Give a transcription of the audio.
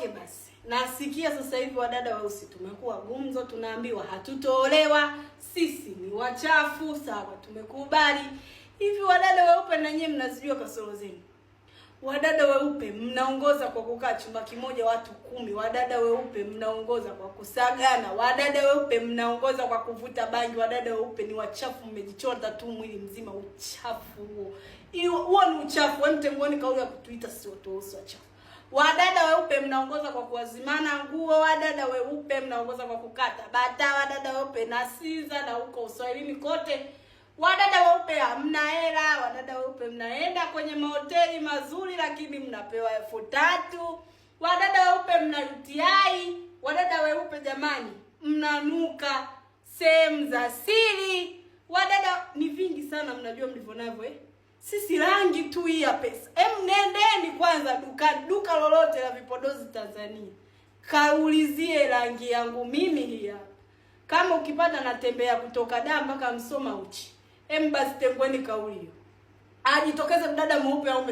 Okay basi, nasikia sasa hivi wadada weusi tumekuwa gumzo, tunaambiwa hatutoolewa, sisi ni wachafu. Sawa, tumekubali. Hivi wadada weupe na nyie mnazijua kasoro zenu? Wadada weupe mnaongoza kwa kukaa chumba kimoja watu 10. Wadada weupe mnaongoza kwa kusagana. Wadada weupe mnaongoza kwa kuvuta bangi. Wadada weupe ni wachafu, mmejichota tu mwili mzima uchafu huo. Huo ni uchafu. Wewe mtengueni kauli ya kutuita sisi watu weusi wachafu. Wadada weupe mnaongoza kwa kuwazimana nguo. Wadada weupe mnaongoza kwa kukata bata. Wadada weupe na Sinza na huko Uswahilini kote. Wadada weupe hamna hela. Wadada weupe mnaenda kwenye mahoteli mazuri, lakini mnapewa 3000. Wadada weupe mna UTI. Wadada weupe jamani, mnanuka sehemu za siri. Wadada ni vingi sana, mnajua mlivyo navyo eh? Sisi rangi tu hii ya pesa. Nendeni kwanza duka lolote la vipodozi Tanzania, kaulizie rangi yangu mimi hii hapa. Kama ukipata natembea kutoka Dar mpaka Msoma uchi. Basi tengweni kauli hiyo. Ajitokeze mdada mweupe au